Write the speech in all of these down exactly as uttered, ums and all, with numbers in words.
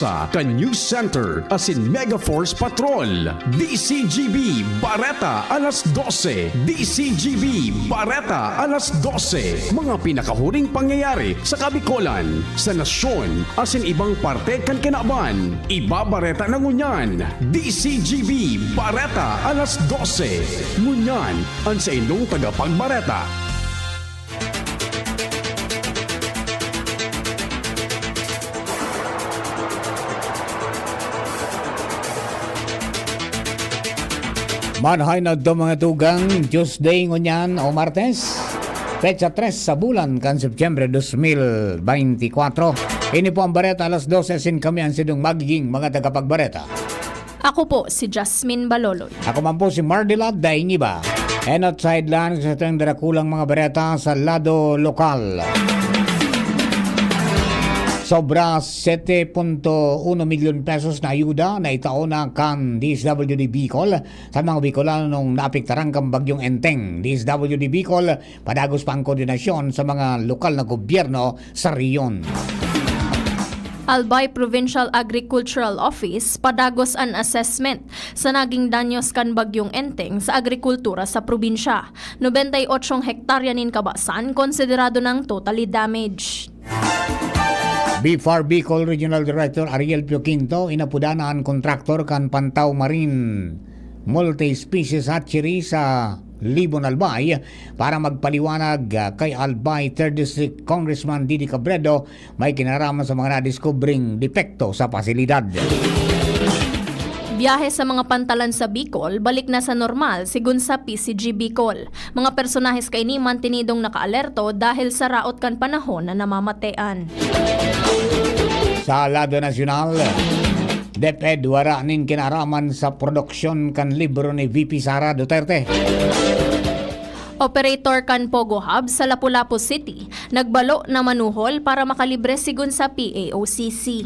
sa kan News Center asin Mega Force Patrol. D C G B Bareta alas dose. D C G B Bareta alas dose. Mga pinakahuring pangyayari sa Kabikolan, sa nasyon, asin ibang parte kan kinaban. Ibabareta na ngunyan. D C G B Bareta alas dose. Ngunyan, an saindong tagapagbareta. Marhay na adto, mga tugang, Tuesday ngunyan o Martes, petsa tres sa bulan kan Setyembre dos mil beintikwatro. Ini po ang Bareta alas dose, asin kami ang sidong magiging mga tagapagbareta. Ako po si Jasmine Baloloy. Ako man po si Mardelad Daingiba. And outside lang sa itong darakulang mga bareta sa lado lokal. Sobra sete punto uno milyon pesos na ayuda na itao na kan D S W D Bicol sa mga Bicolanong naapektaran kan Bagyong Enteng. D S W D Bicol, padagos pa ang koordinasyon sa mga lokal na gobyerno sa rehiyon. Albay Provincial Agricultural Office padagos an assessment sa naging danyos kan Bagyong Enteng sa agrikultura sa probinsya. Nobenta y otso hektarya nin kabasan konsiderado nang totally damaged. BFAR Bicol Regional Director Ariel Pio Quinto, inapoda na an kontraktor kan Pantaw Marine Multi-Species Hatchery sa Libon, Albay, para magpaliwanag, ah, kay Albay Third District Congressman Didi Cabredo may kinaraman sa mga nadiskubring depekto sa pasilidad. Biyahe sa mga pantalan sa Bicol, balik na sa normal, sigon sa P C G Bicol. Mga personahes kaini mantinidong nakaalerto dahil sa raot kan panahon na namamatean. Sa lado nasyonal, DepEd wara nin kinaraman sa produksyon kan libro ni V P Sara Duterte. Operator kan Pogo Hub sa Lapu-Lapu City nagbalo na manuhol para makalibre, sigon sa P A O C C.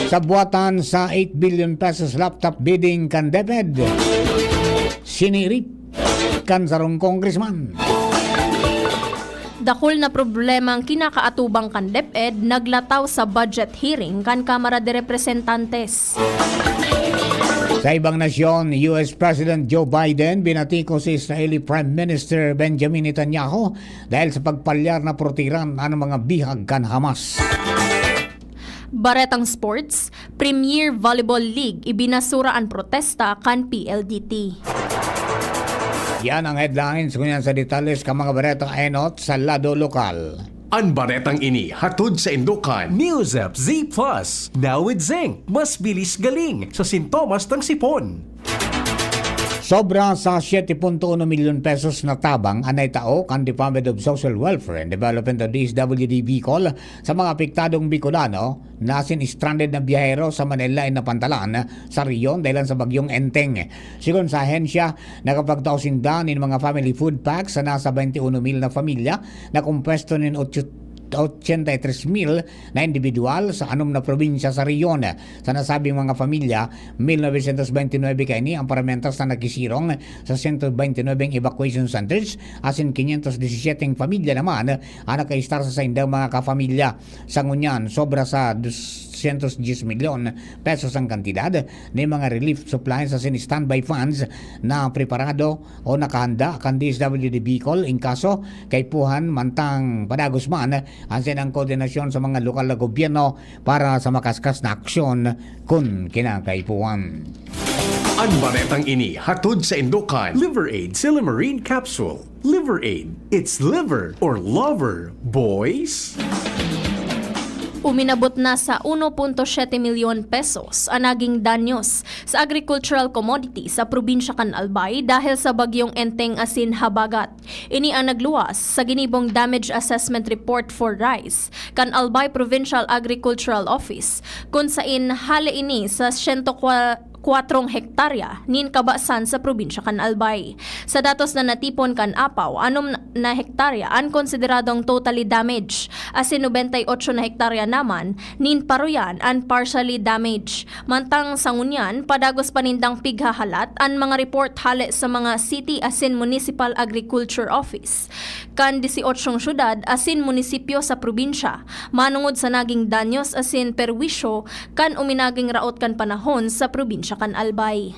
Sa buhatan sa eight billion pesos laptop bidding kan DepEd, sinirip kan sarong congressman. Dakul na problema ang kinakaatubang kan DepEd naglataw sa budget hearing kan Kamara de Representantes. Sa ibang nasyon, U S President Joe Biden binati ko si Israeli Prime Minister Benjamin Netanyahu dahil sa pagpalyar na protektaran an mga bihag kan Hamas. Baretang sports, Premier Volleyball League, ibinasura an protesta kan P L D T. Yan ang headlines. Ngunyan sa detalles kan mga baretang enot sa lado lokal. An baretang ini hatod saindo kan News App Z Plus, now with zinc, mas bilis galing sa sintomas ng sipon. Sobra sa siyete punto uno milyon pesos na tabang an naitao kan Department of Social Welfare and Development o D S W D Bicol sa mga apektadong Bicolano na asin stranded na biyahero sa Manila na pantalan sa rehiyon dahilan sa Bagyong Enteng. Sigon sa ahensya, nakapagtao sinda nin mga family food packs sa nasa twenty-one mil na pamilya na kompuesto nin otso, ochenta y tres mil na individual sa anom na probinsya sa rehiyon. Sa nasabing mga pamilya, mil novecientos beintinuebe kaini ang paramentas na nakisirong sa sento beintinuebe evacuation centers, asin quinientos disisiete pamilya naman ang nakaistar sa saindang mga kapamilya. Sa ngunyan, sobra sa dosyentos dyes milyon pesos ang kantidad nin mga relief supplies asin standby funds na preparado o nakahanda kan D S W D Bicol in kaso kaipuhan, mantang padagos man an saindang koordinasyon sa mga lokal na gobyerno para sa makaskas na aksyon kun kinakaipuhan. An baretang ini hatod saindo kan Liver Aid Silymarin Capsule. Liver Aid, it's liver or lover, boys! Uminabot na sa uno punto siyete milyon pesos an naging danyos sa agricultural commodity sa probinsya kan Albay dahil sa Bagyong Enteng asin habagat. Ini ang nagluwas sa ginibong Damage Assessment Report for Rice kan Albay Provincial Agricultural Office, kun sain hale ini sa siyento kwa-, kwatrong hektarya nin kabasan sa probinsya kan Albay. Sa datos na natipon kan APAW, anom na hektarya an konsideradong totally damaged, asin nobenta y ocho na hektarya naman nin paruyan an partially damaged. Mantang sa ngunyan, padagos pa nindang pighahalat an mga report hale sa mga city asin municipal agriculture office kan disyotsyong syudad asin munisipyo sa probinsya, manongod sa naging danyos asin perwisyo kan uminaging raot kan panahon sa probinsya kan Albay.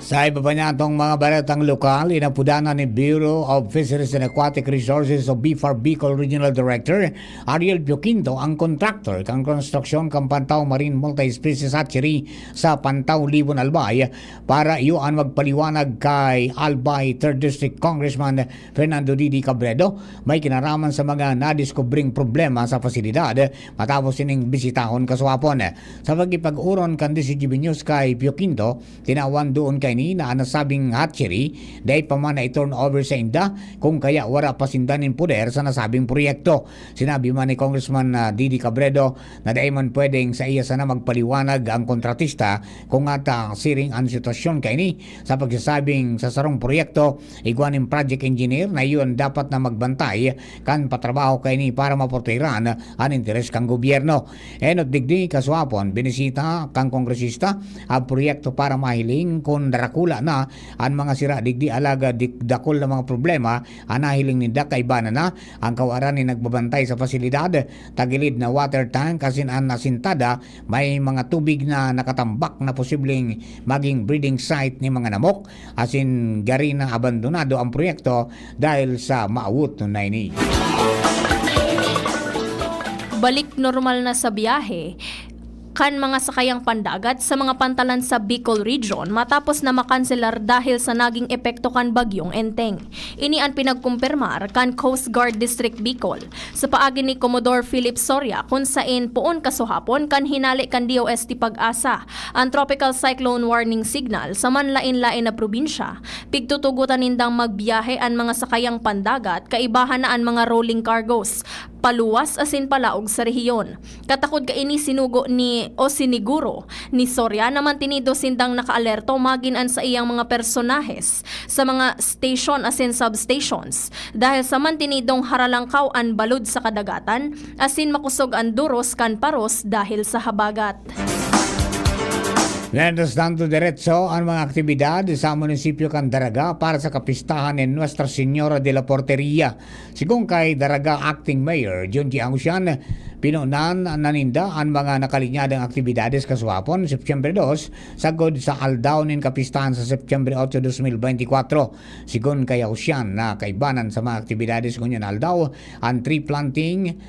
Sa iba pa niyatong mga baretang lokal, inapudanan ni Bureau of Fisheries and Aquatic Resources o BFAR Bicol Regional Director Ariel Pioquinto ang contractor kan konstruksyon kan Pantaw Marine Multi-Species Hatchery sa Pantaw, Libon, Albay para iyo an magpaliwanag kay Albay Third District Congressman Fernando Didi Cabredo may kinaraman sa mga nadiskubring problema sa pasilidad matapos ining bisitahon kasuhapon. Sa pagkipag-oron kan D C G B News kay Pio Quinto, tinawan doon kaini na an nasabing hatchery dai pa man na i-turn over sa inda kung kaya wara pa sinda nin poder sa nasabing proyekto. Sinabi man ni Congressman, ah, Didi Cabredo na dai man pwedeng sa iya sana magpaliwanag ang kontratista kung ata siring an sitwasyon kaini sa pagsasabing sa sarong proyekto igwa nin project engineer na iyon dapat na magbantay kan patrabaho kaini para maprotehiran an interes kan gobyerno. Enot digdi kasuhapon, binisita kan kongresista ang proyekto para mahiling kun darakula na an mga sira digdi, alagad di-, dakul na mga problema an nahiling ninda kaiba na na ang kawaran nin nagbabantay sa pasilidad, tagilid na water tank asin an nasintada may mga tubig na nakatambak na posibleng maging breeding site ni mga namok, asin gari na abandonado ang proyekto dahil sa maawot na ini. Balik normal na sa biyahe kan mga sakayang pandagat sa mga pantalan sa Bicol Region matapos na makanselar dahil sa naging epekto kan Bagyong Enteng. Ini an pinagkumpirmar kan Coast Guard District Bicol sa paagi ni Commodore Philip Soria, kun sain poon kasuhapon kan hinale kan D O S T PAGASA an Tropical Cyclone Warning Signal sa manlaen-laen na probinsya. Pigtutugotan nindang magbiyahe an mga sakayang pandagat, kaibahan na an mga rolling cargos, paluwas asin palaog sa rehiyon. Katakod kaini sinugo ni o siniguro ni Soria na mantinido sindang nakaalerto magin an saiyang mga personahes sa mga station asin substations, dahil sa mantinidong haralangkaw an balod sa kadagatan asin makosog an duros kan paros dahil sa habagat. Mientras tanto, diretso an mga aktibidad sa munisipyo kan Daraga para sa kapistahan ni Nuestra Señora de la Porteria. Sigon kay Daraga Acting Mayor Junji Ausian, pinunan na ninda an mga nakalinyadang aktibidades kasuhapon, Setyembre dos, sagkod sa aldaw nin kapistahan sa Setyembre otso, dos mil beintikwatro. Sigon kay Ausian, na kaibanan sa mga aktibidades ngunyan na aldaw, an tree planting,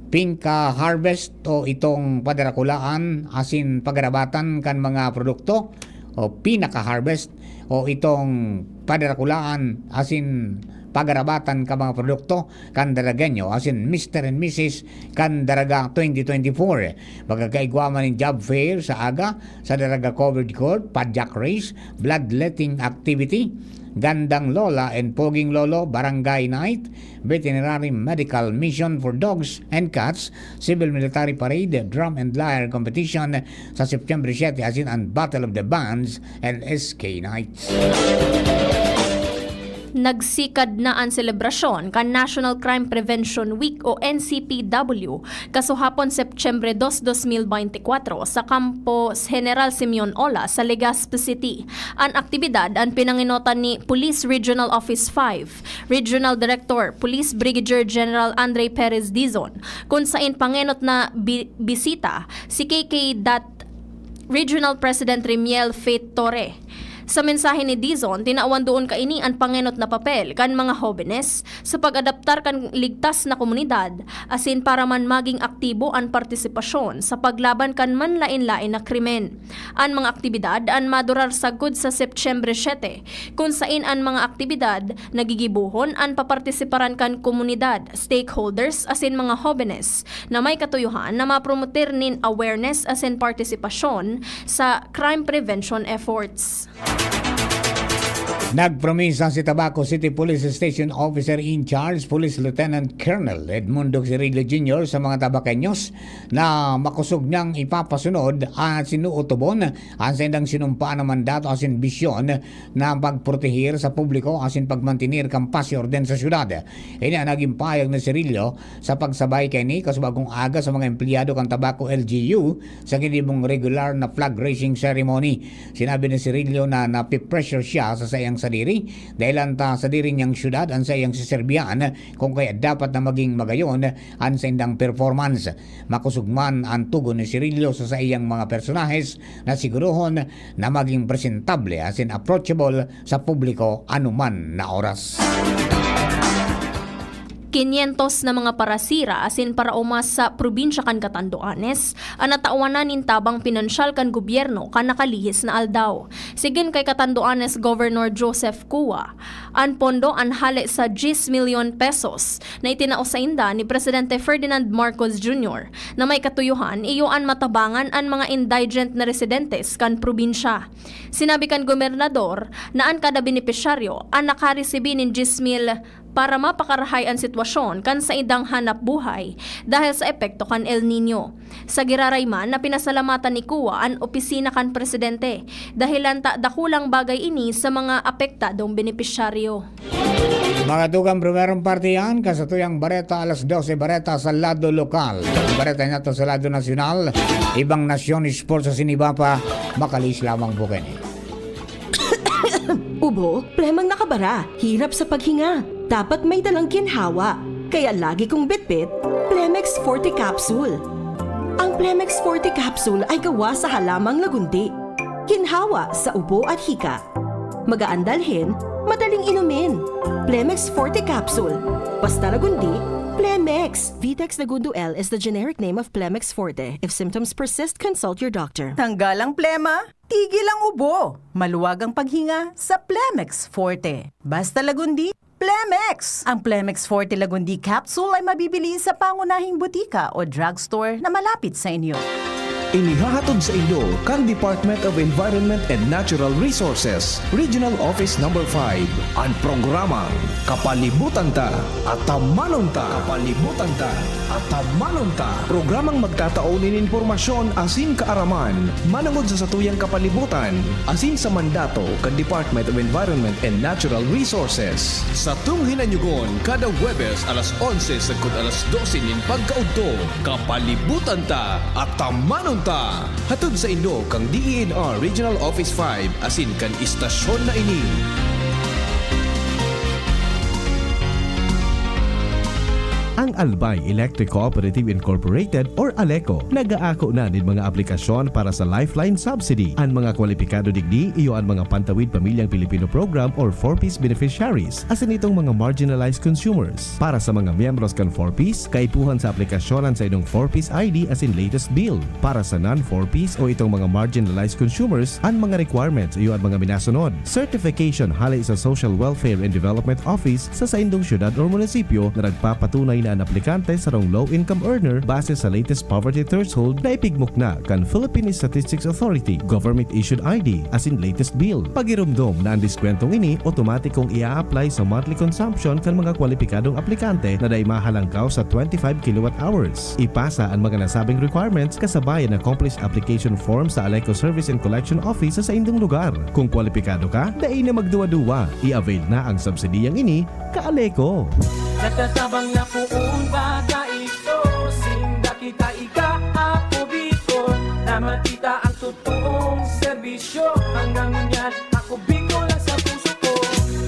pinka-harvest o itong padarakulaan asin pagarabatan kan mga produkto o pinaka-harvest o itong padarakulaan asin pagarabatan kan mga produkto kan Daragenyo asin Mister and Missus kan Daraga twenty twenty-four. Magkakaigwa man nin job fair sa aga sa Daraga Covered Court, padyak race, bloodletting activity, Gandang Lola and Poging Lolo, Barangay Night, Veterinary Medical Mission for Dogs and Cats, Civil Military Parade, Drum and Lyre Competition sa September siete, asin ang Battle of the Bands and S K Nights. Nagsikad na an selebrasyon kan National Crime Prevention Week o N C P W kasuhapon, Setyembre dos, dos mil beintikwatro, sa Kampos General Simeon Ola sa Legazpi City. An aktibidad an pinangenotan ni Police Regional Office five, Regional Director Police Brigadier General Andre Perez Dizon, kun sain pangenot na bi-, bisita si K K dat Regional President Rimiel Faith Torre. Sa mensahe ni Dizon, tinawan doon kaini an pangenot na papel kan mga hobenes sa pag-adaptar kan ligtas na komunidad, asin para man maging aktibo an partisipasyon sa paglaban kan manlaen-laen na krimen. An mga aktibidad an madurar sagkod sa Setyembre siete, kun sain an mga aktibidad na gigibohon an papartisiparan kan komunidad, stakeholders, asin mga hobenes na may katuyohan na mapromotir nin awareness asin partisipasyon sa crime prevention efforts. Nagpromisa si Tabaco City Police Station Officer in Charge, Police Lieutenant Colonel Edmundo Cirillo Junior sa mga Tabaqueños na makosog niyang ipapasunod at sinuotobon an saindang sinumpaan na mandato asin bisyon na pagprotehir sa publiko asin pagmantener kan paz y orden sa syudad. Ini an nagin pahayag ni Cirillo sa pagsabay kaini kasubagong aga sa mga empleyado kan Tabaco L G U sa ginibong regular na flag raising ceremony. Sinabi ni Cirillo na napipressure siya sa saiyang sadiri, dahelan ta sadiri niyang syudad an saiyang seserbyan, kung kaya dapat na maging magayon an saindang performance. Makosog man an tugon ni Cirillo sa saiyang mga personahes na sigurohon na maging presentable asin approachable sa publiko anuman na oras. Kinyentos na mga parasira asin paraumas sa probinsya kan Catanduanes an natawan na nin tabang pinansyal kan gobyerno kan nakalihis na aldaw. Sigin kay Catanduanes Governor Joseph Cua, an pondo an hale sa diyes milyon pesos na itinao sainda ni Presidente Ferdinand Marcos Junior na may katuyohan iyo an matabangan an mga indigent na residentes kan probinsya. Sinabi kan gobernador na an kada benepisyaryo an nakaresibi nin diyes mil para mapakarahay an sitwasyon kan saindang hanap buhay dahil sa epekto kan El Niño. Sa giraray man na pinasalamatan ni Cua an opisina kan presidente, dahelan ta dakulang bagay ini sa mga apektadong benepisyaryo. Mga tugang, primerong parte yan, kasatuyang bareta, alas dose bareta sa lado lokal. Bareta nato sa lado nasyonal, ibang nasyon, sports sa siniba pa, makalis lamang po kayo. Ubo, plemang nakabara, hirap sa paghinga. Dapat may dalang ginhawa. Kaya lagi kong bitbit, Plemex Forte Capsule. Ang Plemex Forte Capsule ay gawa sa halamang lagundi. Ginhawa sa ubo at hika. Magaan dalhin, madaling inumin. Plemex Forte Capsule. Basta lagundi, Plemex. Vitex Lagundo L is the generic name of Plemex Forte. If symptoms persist, consult your doctor. Tanggal ang plema, tigil ang ubo. Maluwag ang paghinga sa Plemex Forte. Basta lagundi, Plemex! Ang Plemex Forte Lagundi Capsule ay mabibili sa pangunahing butika o drugstore na malapit sa inyo. Inihahatod sa inyo kan Department of Environment and Natural Resources, Regional Office Number five, an programang Kapalibutan Ta, Atamanon Ta. Kapalibutan Ta, Atamanon Ta. Programang magtatao nin impormasyon asin kaaraman manangod sa satuyang kapalibutan asin sa mandato kan Department of Environment and Natural Resources. Satong hinanyugon kada Huwebes alas onse sagkod alas dose nin pagkaudto. Kapalibutan Ta, Atamanon Ta! Hatod sa inyo kan D E N R Regional Office five asin kan istasyon na ini. Ang Albay Electric Cooperative Incorporated or Aleco nag-aako na nin mga aplikasyon para sa Lifeline Subsidy. An mga kwalipikado digdi iyo an mga Pantawid Pamilyang Pilipino Program or four Ps beneficiaries, asin itong mga marginalized consumers. Para sa mga miyembros kan four Ps, kaipuhan sa aplikasyon an saindong four Ps I D asin latest bill. Para sa non-four Ps o itong mga marginalized consumers, an mga requirements iyo an mga minasunod: certification hale sa Social Welfare and Development Office sa saindong syudad or munisipyo na nagpapatunay na an aplikante sarong low-income earner base sa latest poverty threshold na ipigmukna kan Philippine Statistics Authority, government-issued I D, asin latest bill. Pagiromdom na an diskwentong ini otomatikong i-a-apply sa monthly consumption kan mga kwalipikadong aplikante na dai mahalangkaw sa twenty-five kilowatt hours. Ipasa an mga nasabing requirements kasabay an accomplished application form sa Aleco Service and Collection Office sa saindong lugar. Kung kwalipikado ka, dai na magduwa-duwa. I-avail na ang subsidiyang ini, ka-Aleco! Nagtatabang na poon baga ito, sinda kita ika-Ako Bicol, na makita ang totoong serbisyo. Hanggang ngunyan, Ako Bicol ang sa puso ko.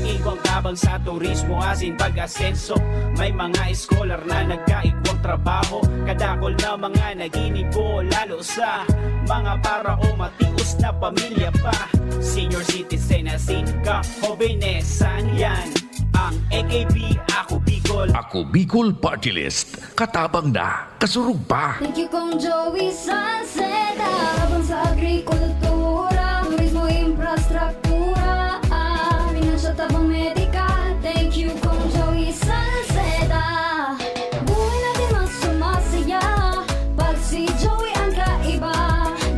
Igwang tabang sa turismo asin pag-asenso. May mga scholar na nagkaigwang trabaho. Kadakol na mga naginibo, lalo sa mga para o matios na pamilya pa. Senior citizen asin kahobenesan, yan ang A K P Ako Bicol. Ako Bicol Party List. Katabang na, kasurog pa. Thank you, Kong Joey Salceda. Tabang sa agrikultura, turismo, infrastruktura, ah, financial tabang medikal. Thank you, Kong Joey Salceda. Buhay natin mas sumasaya pag si Joey ang kaiba.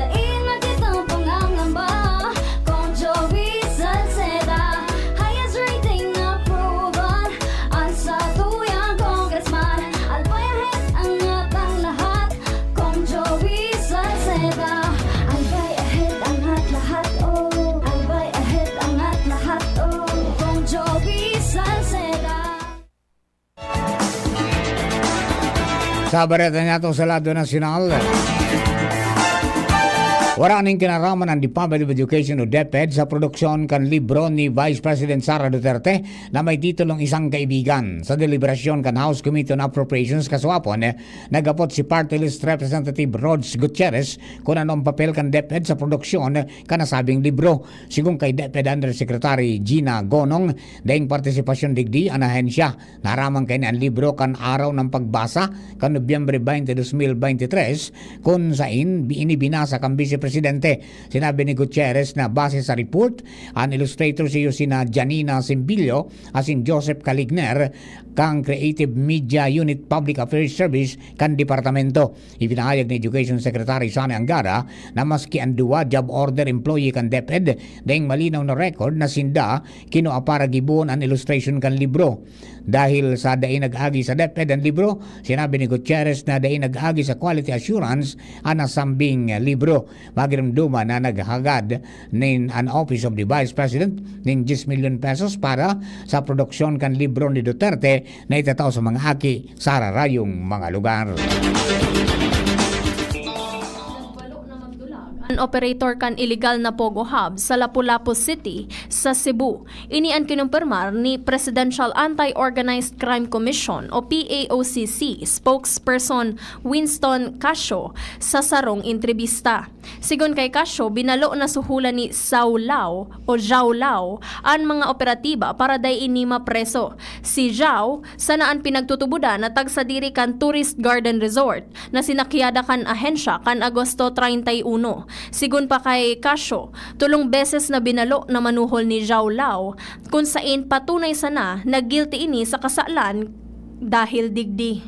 Dai na kitang pangangamba, Kong Joey Salceda. Sa bareta niyato sa lado nasyonal, wala ning kinaraman ang Department of Education o DepEd sa produksyon kan libro ni Vice President Sara Duterte na may titulong Isang Kaibigan. Sa deliberasyon kan House Committee on Appropriations kasuapon, nagapot si Party List Representative Rods Gutierrez kun ano ang papel kan DepEd sa produksyon kan nasabing libro. Sigon kay DepEd Undersecretary Gina Gonong, daing partisipasyon digdi an ahensya. Naraman kaini an libro kan Araw ng Pagbasa kan Nobyembre twenty, dos mil beintitres, kun sain bi-, ini binasa kan Vice Presidente. Sinabi ni Gutierrez na base sa report, an illustrator iyo sina Janina Simbilio asin Joseph Caligner kan Creative Media Unit Public Affairs Service kan departamento. Ipinahayag ni Education Secretary Sonny Angara na maski an duwa job order employee kan DepEd, daing malinaw na record na sinda kinua para gibohon an illustration kan libro. Dahil sa dai nag-agi sa DepEd an libro, sinabi ni Gutierrez na dai nag-agi sa quality assurance an nasambing libro. Magirumduman na naghagad nin an Office of the Vice President nin diyes milyon pesos para sa produksyon kan libro ni Duterte na itatao sa mga aki sa hararayong mga lugar. An operator kan iligal na Pogo Hub sa Lapu-Lapu City, sa Cebu. Ini an kinumpirmar ni Presidential Anti-Organized Crime Commission o P A O C C spokesperson Winston Casio sa sarong entrebista. Sigon kay Casio, binalo na suhulan ni Saulao o Jaulao an mga operatiba para dai ini mapreso. Si Jao sana an pinagtutubodan na tagsadiri kan Tourist Garden Resort na sinakyada kan ahensya kan Agosto treinta y uno. Sigon pa kay Casio, tolong beses na binalo na manuhol ni Jao Lao, kun sain patunay sana na guilty ini sa kasalan dahil digdi.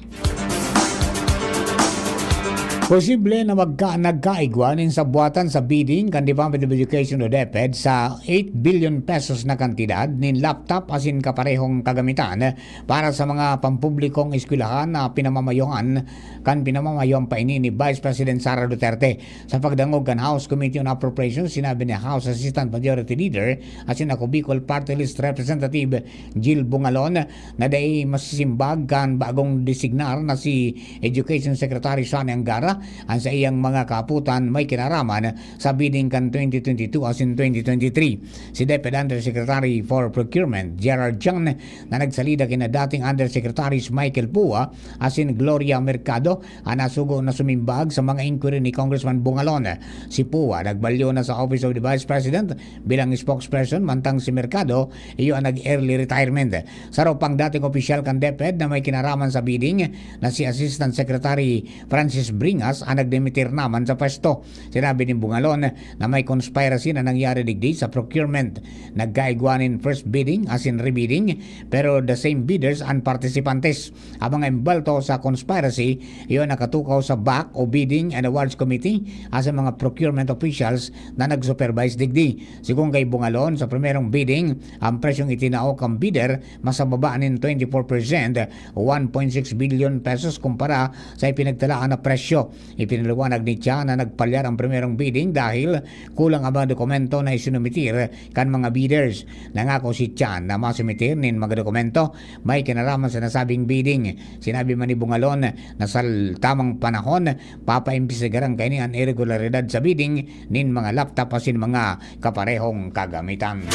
Posible na magka, nagkaigwa nin sabwatan sa bidding kan Department of Education o DepEd sa eight billion pesos na kantidad nin laptop asin kaparehong kagamitan para sa mga pampublikong eskwelahan na pinamamayohan kan pinamamayohan pa ini ni Vice President Sara Duterte. Sa pagdangog kan House Committee on Appropriations, sinabi ni House Assistant Majority Leader asin ako Bicol Party List Representative Jill Bungalon na dai masisimbag kan bagong designar na si Education Secretary Sonny Angara. Ang sa iyang mga kaputan may kinaraman sa bidding kan twenty twenty-two asin twenty twenty-three. Si DepEd Undersecretary for Procurement Gerard Chan na nagsalida kina dating Undersecretaries Michael Pua asin Gloria Mercado an nasugo na sumimbag sa mga inquiry ni Congressman Bungalon. Si Pua nagbalyo na sa Office of the Vice President bilang spokesperson, mantang si Mercado iyo ang nag-early retirement. Saro pang dating opisyal kan DepEd na may kinaraman sa bidding na si Assistant Secretary Francis Bringas ang nagdimitir naman sa pwesto. Sinabi ni Bungalon na may conspiracy na nangyari digdi sa procurement. Nagkaigwa nin first bidding asin rebidding, pero the same bidders and participantes. Ang mga embalto sa conspiracy, iyo nakatukaw sa BAC o Bidding and Awards Committee asin mga procurement officials na nag-supervise digdi. Sigon kay Bungalon, sa primerong bidding, ang presyong itinao kan bidder mas mababa nin twenty-four percent, one point six billion pesos kumpara sa ipinagtalaan na presyo. Ipinaliwanag ni Chan na nagpalyar ang primerong bidding dahil kulang ang mga dokumento na isinumitir kan mga bidders. Nangako si Chan na masumitir nin mga dokumento may kinaraman sa nasabing bidding. Sinabi man ni Bungalon na sa tamang panahon, papaimbestigaran kaini an irregularidad sa bidding nin mga laptop asin mga kaparehong kagamitan.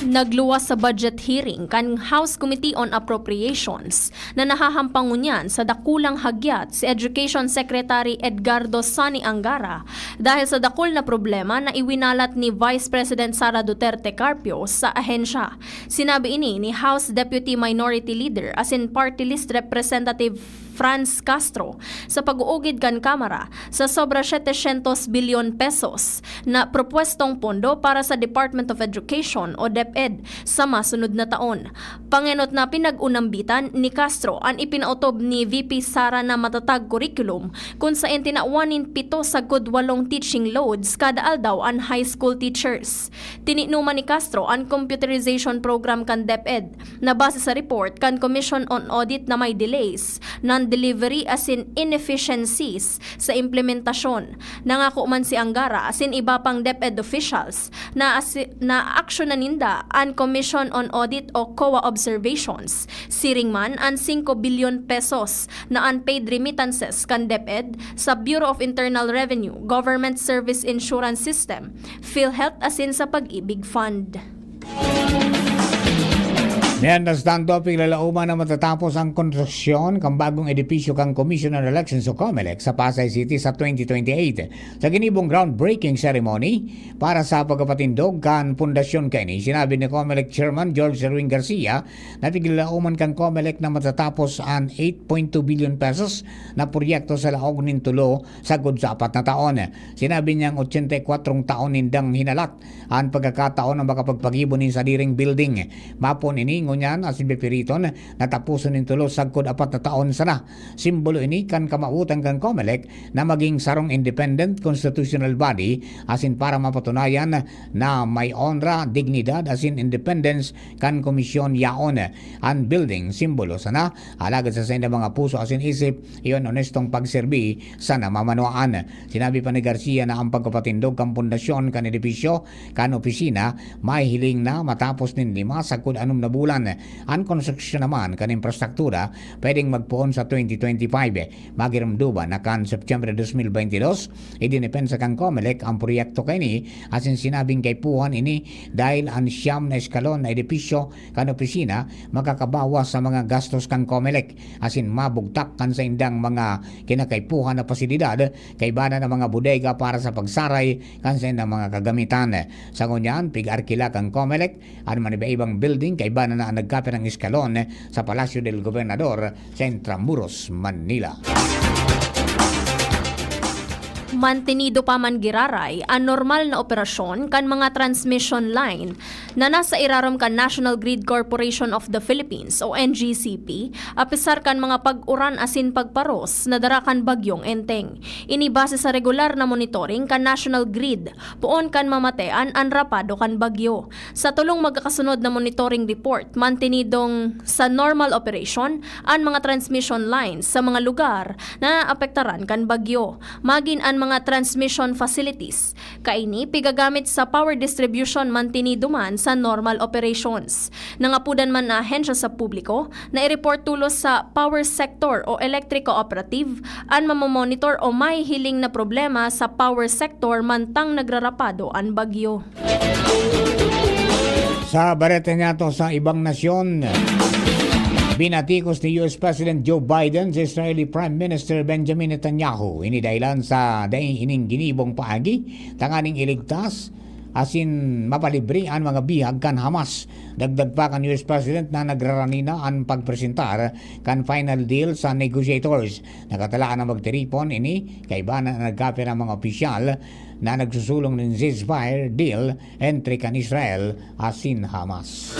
Nagluwas sa budget hearing kan House Committee on Appropriations na nahahampang ngunyan sa dakulang hagyat si Education Secretary Edgardo Sonny Angara dahil sa dakul na problema na iwinalat ni Vice President Sara Duterte Carpio sa ahensya. Sinabi ini ni House Deputy Minority Leader asin Party List Representative Franz Castro sa pag-uugid kan Kamara sa sobra setecientos bilyon pesos na propwestong pondo para sa Department of Education o DepEd sa masunod na taon. Pangenot na pinag-unambitan ni Castro an ipinaotob ni V P Sara na matatag curriculum, kun saen tinawan nin pito sagkod walong teaching loads kada aldaw an high school teachers. Tininuman ni Castro an computerization program kan DepEd na base sa report kan Commission on Audit na may delays, non delivery asin inefficiencies sa implementasyon. Nangako man si Angara asin iba pang DepEd officials na asi-, na aksyonan ninda an Commission on Audit o COA observations. Siring man an singko bilyon pesos na unpaid remittances kan DepEd sa Bureau of Internal Revenue, Government Service Insurance System, PhilHealth asin sa Pag-ibig Fund. Mientras tanto, piglalauman na matatapos ang konstruksyon kan bagong edipisyo kan Commission on Elections o COMELEC sa Pasay City sa twenty twenty-eight. Sa ginibong groundbreaking ceremony para sa pagkapatindog kan pundasyon kaini, sinabi ni COMELEC Chairman George Erwin Garcia na piglalauman kan COMELEC na matatapos an eight point two billion pesos na proyekto sa laog nin tulo sagkod sa apat na taon. Sinabi niyang ochenta y kwatro taon nindang hinalat an pagkakataon na makapagpagibo nin sadiring building. Mapon ini ngunyan asin pipiriton na taposon nin tulo sagkod apat na taon sana. Simbolo ini kan kamawotan kan COMELEC na maging sarong independent constitutional body asin para mapatunayan na may onra, dignidad asin independence kan komisyon yaon. An building, simbolo sana, alagad sa saindang mga puso asin isip, iyon onestong pagserbi sa namamanwaan. Sinabi pa ni Garcia na ang pagpapatindog kan pundasyon kan edipisyo kan opisina mahihiling na matapos nin lima sagkod anom na bulan. An konstruksyon naman kan infrastruktura pwedeng magpoon sa twenty twenty-five. Magirumduman na kan Septyembre dos mil baynte dos, idinepensa kan COMELEC ang proyekto kaini asin sinabing kaipuhan ini dahil an siyam na eskalon na edipisyo kan opisina makakabawas sa mga gastos kan COMELEC asin mabugtak kan saindang mga kinakaipuhan na pasilidad, kaiba na mga bodega para sa pagsaray kan saindang mga kagamitan. Sa ngunyan, pig-arkila kan COMELEC an maniba-ibang building kaiba na nagkapirang eskalon sa Palacio del Gobernador sa Intramuros, Manila. Mantenido pa man giraray an normal na operasyon kan mga transmission line na nasa irarom kan National Grid Corporation of the Philippines o N G C P, apesar kan mga pag-uran asin pagparos na dara kan Bagyong Enteng. Ini base sa regular na monitoring kan National Grid poon kan mamatean an rapado kan bagyo. Sa tolong magkakasunod na monitoring report, mantenidong sa normal operation an mga transmission lines sa mga lugar na naapektaran kan bagyo. Magin an mga transmission facilities kaini pigagamit sa power distribution mantenido man sa normal operations. Nangapudan man na ahensya sa publiko na i-report tolos sa power sector o electric cooperative an mamomonitor o mahihiling na problema sa power sector mantang nagrarapado an bagyo. Sa bareta niyato sa ibang nasyon, binatikos ni U S President Joe Biden si Israeli Prime Minister Benjamin Netanyahu. Ini dahilan sa dai ining ginibong paagi tanganing iligtas asin mapalibre an mga bihag kan Hamas. Dagdag pa kan U S President na nagrarani na an pagpresentar kan final deal sa negotiators. Nakatalaan na magtiripon ini kaiba na nagkapirang mga opisyal na nagsusulong nin ceasefire deal entre kan Israel asin Hamas.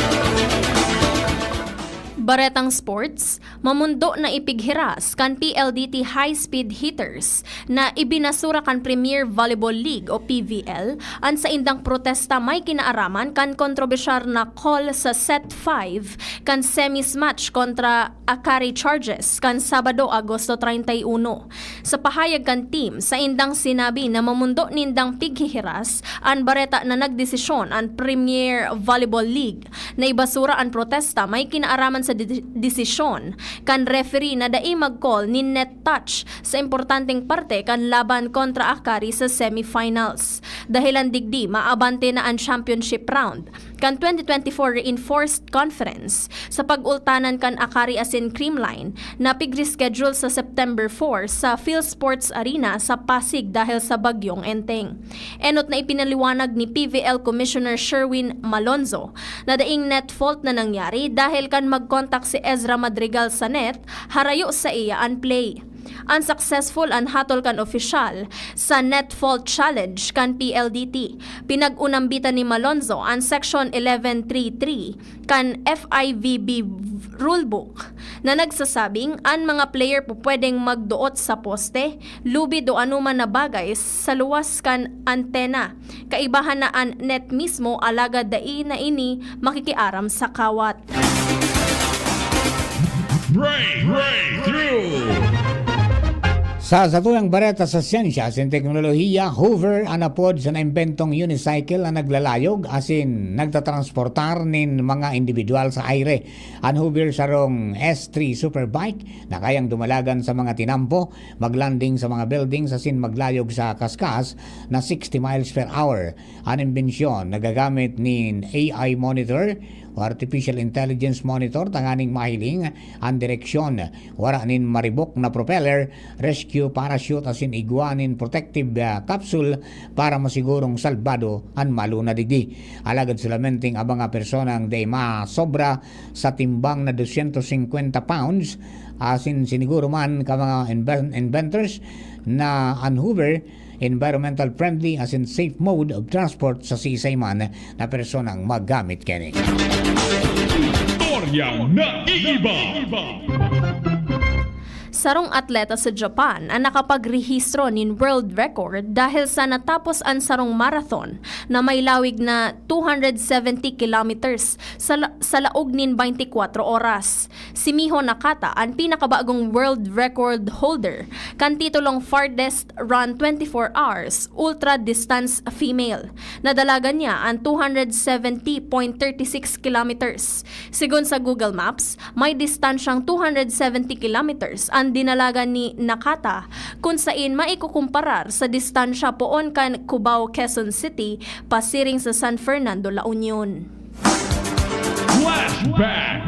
Baretang sports, mamundo na ipighiras kan P L D T High Speed Hitters na ibinasura kan Premier Volleyball League o P V L an saindang protesta may kinaaraman kan kontrobersyal na call sa set five kan semis match kontra Akari Charges kan Sabado, Agosto treinta y uno. Sa pahayag kan team, saindang sinabi na mamundo nindang pighihiras an bareta na nagdesisyon an Premier Volleyball League na ibasura an protesta may kinaaraman sa de-, desisyon kan referee na dai mag-call nin net touch sa importanteng parte kan laban kontra Akari sa semifinals. Dahilan digdi, maabante na an championship round kan twenty twenty-four Reinforced Conference sa pag-ultanan kan Akari asin Creamline na pigreschedule sa September four sa PhilSports Arena sa Pasig dahil sa Bagyong Enteng. Enot na ipinaliwanag ni P V L Commissioner Sherwin Malonzo na daing net fault na nangyari dahil kan mag-contact si Ezra Madrigal sa net, harayo sa iya an play. Unsuccessful an hatol kan opisyal sa net fault challenge kan P L D T. Pinag-unambitan ni Malonzo an Section eleven three three kan F I V B rulebook na nagsasabing an mga player po pwedeng magduot sa poste, lubid o anuman na bagay sa luwas kan antena. Kaibahan na an net mismo, alagad dai na ini makikiaram sa kawat. Break, break, through. Sa satuyang bareta sa siyensya asin teknolohiya, Hoover an apod sa naimbentong unicycle na naglalayog asin nagtatransportar nin mga individual sa aire. An Hoover sarong S three superbike na kayang dumalagan sa mga tinampo, maglanding sa mga buildings asin maglayog sa kaskas na sixty miles per hour. An imbensyon nagagamit nin A I monitor o artificial intelligence monitor tanganing mahiling an direksyon, wara nin maribok na propeller, rescue parachute asin igwa nin protective, ah, capsule para masigurong salbado an maluna digdi. Alagad solamente ang mga personang dai masobra sa timbang na dosyentos singkwenta pounds, asin siniguro man ka mga inven-, inventors na an Hoover environmental friendly asin safe mode of transport sa siisay man na personang maggamit kini. Istoryang naiiba. Sarong atleta sa Japan an nakapagrehistro nin world record dahil sa natapos an sarong marathon na may lawig na two hundred seventy kilometers sa, la- sa laog nin twenty-four oras. Si Miho Nakata an pinakabagong world record holder kan titulong farthest run twenty-four hours ultra distance female. Nadalagan niya an two hundred seventy point three six kilometers. Sigon sa Google Maps, may distansyang two hundred seventy kilometers an dinalagan ni Nakata, kun sain maikukumparar sa distansya poon kan Cubao, Quezon City, pasiring sa San Fernando, La Union. Flashback.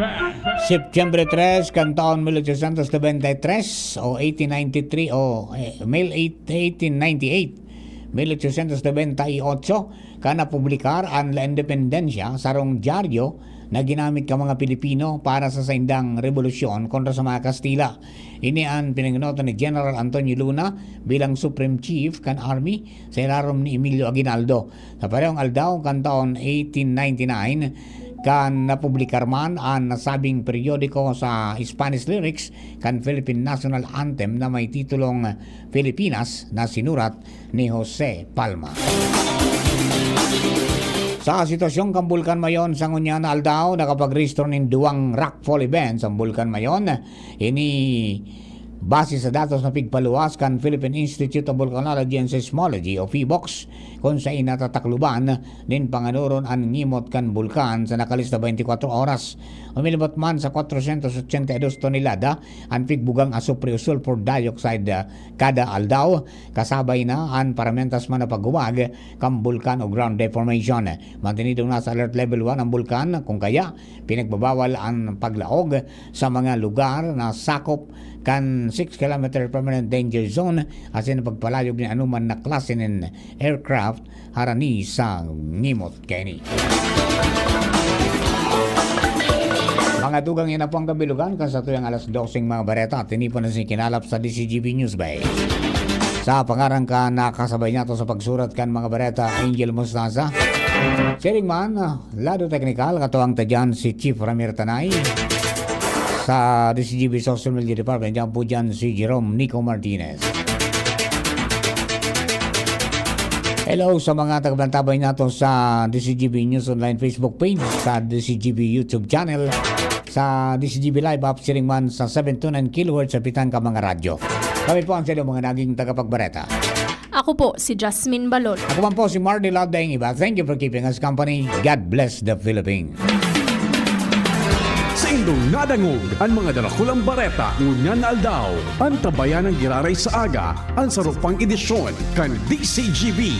Septyembre tres kan taon mil ochocientos nobenta y tres o eighteen ninety-three o, eh, mil eight-, eighteen ninety-eight, mil ochocientos nobenta y ocho, kan napublikar an La Independencia, sarong dyaryo na ginamit kan mga Pilipino para sa saindang rebolusyon kontra sa mga Kastila. Ini an pinagnunotan ni General Antonio Luna bilang Supreme Chief kan Army sa ilarom ni Emilio Aguinaldo. Sa parehong aldaw kan taon eighteen ninety-nine, kan napublikar man an nasabing periodiko sa Spanish lyrics kan Philippine National Anthem na may titulong Filipinas na sinurat ni Jose Palma. Sa sitwasyon kan Bulkan Mayon sa ngunyan na aldaw, nakapagrehistro nin duwang rockfall events ang Bulkan Mayon. Ini base sa datos na pigpaluwas kan Philippine Institute of Volcanology and Seismology o PHIVOLCS, kun sain natatakloban nin panganuron an ngimot kan bulkan sa nakalista twenty-four oras. Umilibot man sa kwatrosyentos ochenta y dos tonelada an pigbugang asupre o sulfur dioxide, ah, kada aldaw, kasabay na an paramentas man na paghuwag kan bulkan o ground deformation. Mantenidong nasa alert level one ang bulkan, kung kaya, pinagbabawal an paglaog sa mga lugar na sakop kan six kilometer permanent danger zone asin pagpalayog nin anoman na klase nin aircraft harani sa ngimot kaini. Mga tugang, yan na po ang kabilugan kan satuyang alas doseng mga bareta. Tinipon na si kinalap sa D C G B News Base. Sa pangaran ka nakasabay nato sa pagsurat kan mga bareta, Angel Mostaza. Siring man, ah, lado teknikal, katuwang ta dyan si Chief Ramir Tanay. Sa D C G B Social Media Department, dyan po dyan si Jerome Nico Martinez. Hello sa mga tagabantabay nato sa D C G B News Online Facebook page, sa D C G B YouTube channel, sa D C G B Live app, siring man sa seven two nine kilohertz sa pitang ka mga radyo. Kami po ang sa inyong mga naging tagapagbareta. Ako po si Jasmine Balon. Ako man po si Mardy Love Daing Iba. Thank you for keeping us company. God bless the Philippines. Sa indong nadangog an mga darakulang bareta ngunyan na aldaw, an tabayan ng giraray sa aga, an sarupang edisyon kan D C G B